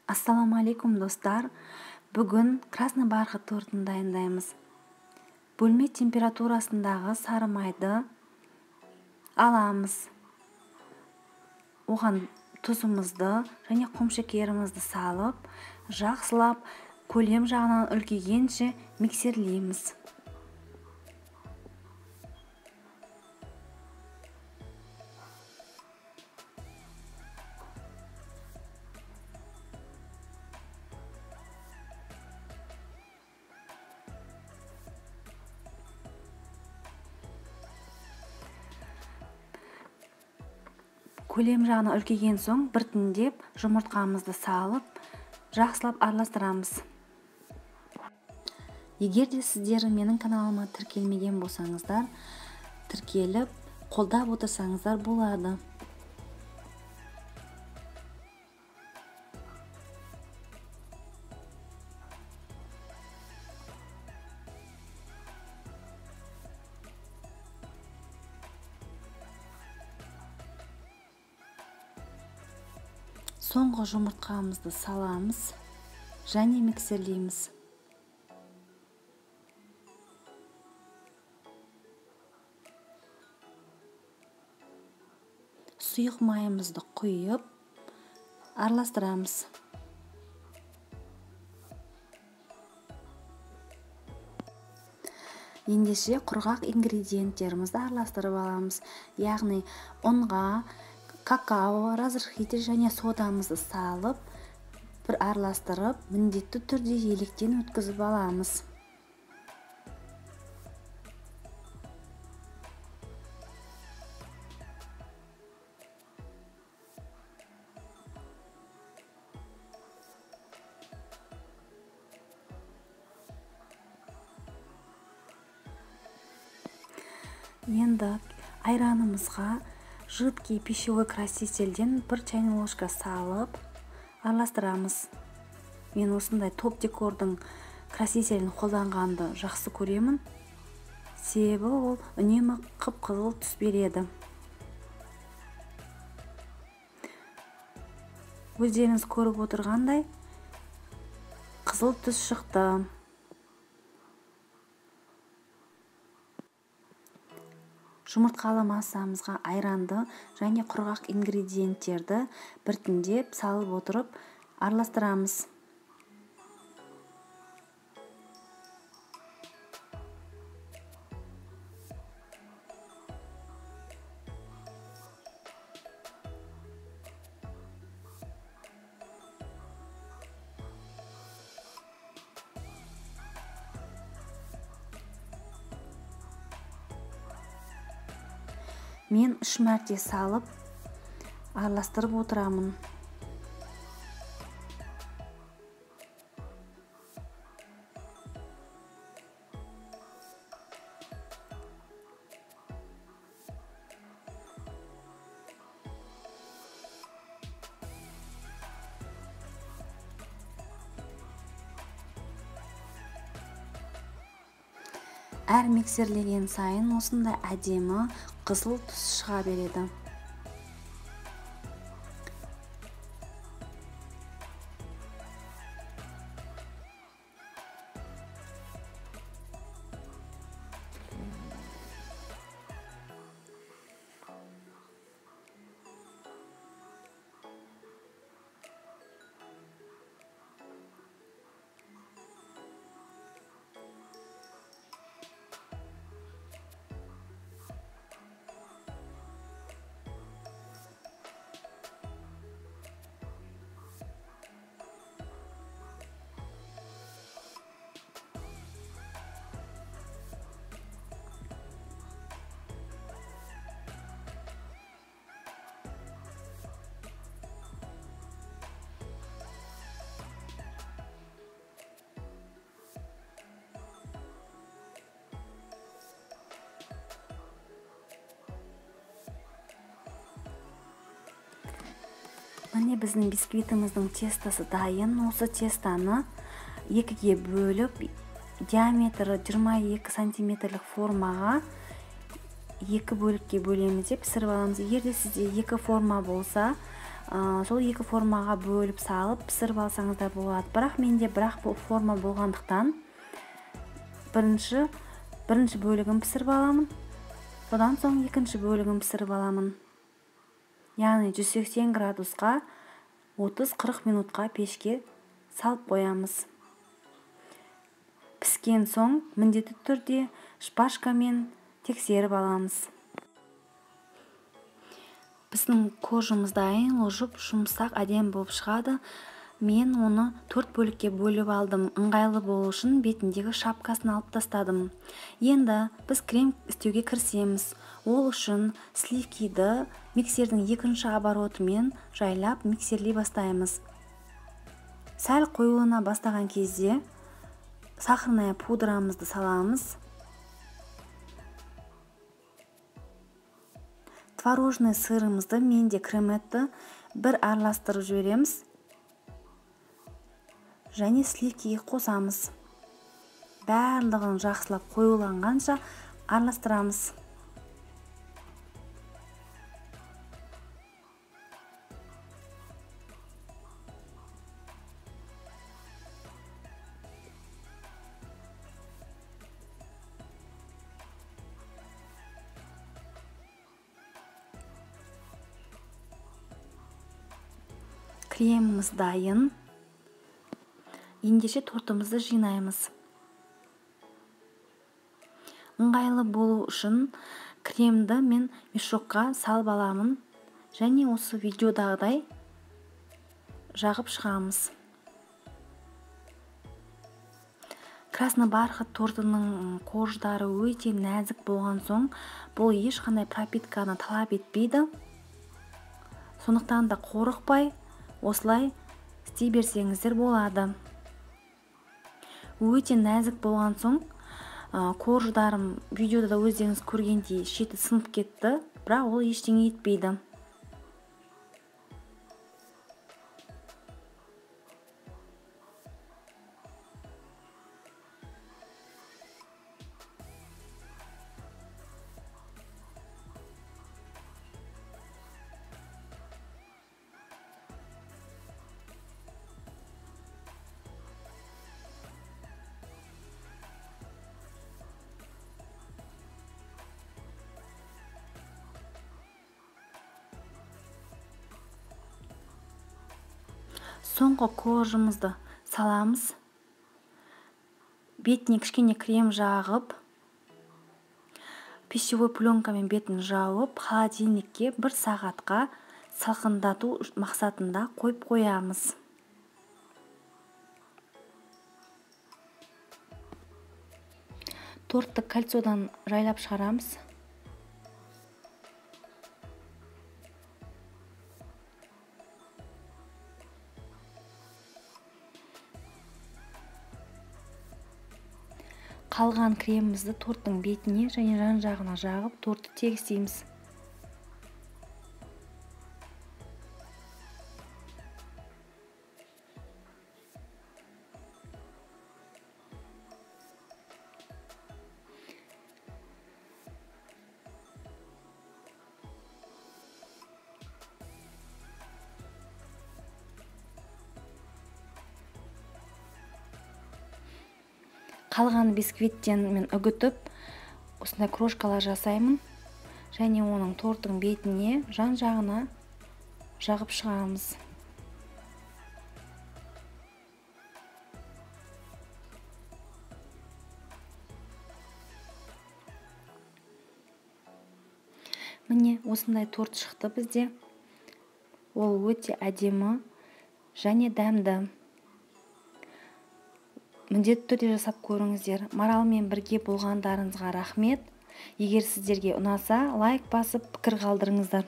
Ассалаумағалейкум, достар! Бүгін красный бархат тортын дайындаймыз. Бөлме температурасындағы сары майды аламыз. Оған тұзымызды және құмшекерімізді салып, жақсылап көлем жағынан үлкейгенше миксерлейміз. Көлем жағына үлкейген соң біртіндеп жұмыртқамызды салып, жақсылап араластырамыз. Егер де сіздер менің каналыма тіркелмеген болсаңыздар, тіркеліп, қолдап отырсаңыздар болады. Соңғы жұмыртқамызды саламыз және миксерлейміз. Сұйық майымызды құйып, араластырамыз. Ендеше құрғақ ингредиенттерімізді араластырып аламыз. Яғни ұнға какао, разрыхлитель және содамызды салып, бір араластырып, міндетті түрде електен өткізіп аламыз. Енді айранымызға жидкий пищевой красительден бір чайный ложка салып араластырамыз. Мен осындай топ декордың красителін қолданғанды жақсы көремін. Себебі ол үнемі қып-қызыл түс береді. Өздеріңіз көріп отырғандай қызыл түс шықты. Жұмыртқалы массамызға айранды және құрғақ ингредиенттерді біртіндеп салып отырып араластырамыз. Мен 3 мәрте салып араластырып отырамын. Әр миксерлеген сайын осындай әдемі қызыл түс шыға береді. Міне біздің бисквитіміздің тестосы дайын. Осы тестаны екіге бөліп, диаметрі 22 сантиметрлік формаға екі бөлікке бөлеміз деп пісіріп аламыз. Егер де сізде екі форма болса, Сол екі формаға бөліп салып пісіріп алсаңыздар болады. Бірақ менде бірақ форма болғандықтан бірінші бөлігін пісіріп аламын. Содан соң екінші бөлігін пісіріп аламын. Яғни 180 градусқа 30-40 минутқа пешке салып қоямыз. Піскен соң міндетті түрде шпажкамен тексеріп аламыз. Біздің коржымыз дайын, ол жұп-жұмсақ әдемі болып шығады. Мен оны 4 бөлікке бөліп алдым. Ыңғайлы болу үшін бетіндегі шапкасын алып тастадым. Енді біз крем істеуге кірісеміз. Ол үшін сливкиді миксердің екінші оборотымен жайлап миксерлей бастаймыз. Сәл қоюлана бастаған кезде сахарная пудрамызды саламыз. Творожный сырымызды, менде креметті бір араластырып жібереміз. Және сливкиге қосамыз. Барлығын жақсылап қоюланғанша араластырамыз. Креміміз дайын. Ендеше тортымызды жинаймыз. Ыңғайлы болу үшін кремді мен мешокқа салып аламын және осы видеодағыдай жағып шығамыз. Красный бархат тортының корждары өте нәзік болған соң, бұл ешқандай пропитканы талап етпейді. Сондықтан да қорықпай осылай істей берсеңіздер болады. Өте нәзік болған соң, корждарым видеода да өздеріңіз көргендей шеті сынып кетті, бірақ ол ештеңе етпейді. Соңғы коржымызды саламыз. Бетіне кішкене крем жағып, пищевой пленкамен бетін жауып, холодильникке 1 сағатқа салқындату мақсатында қойып қоямыз. Тортты кольцодан жайлап шығарамыз. Қалған кремімізді торттың бетіне және жан-жағына жағып, тортты тегістейміз. Қалған бисквиттен мен үгітіп, осындай крошкалар жасаймын және оның торттың бетіне жан-жағына жағып шығамыз. Міне осындай торт шықты бізде. Ол өте әдемі және дәмді. Міндетті түрде жасап көріңіздер. Маралмен бірге болғандарыңызға рахмет. Егер сіздерге ұнаса, лайк басып, пікір қалдырыңыздар.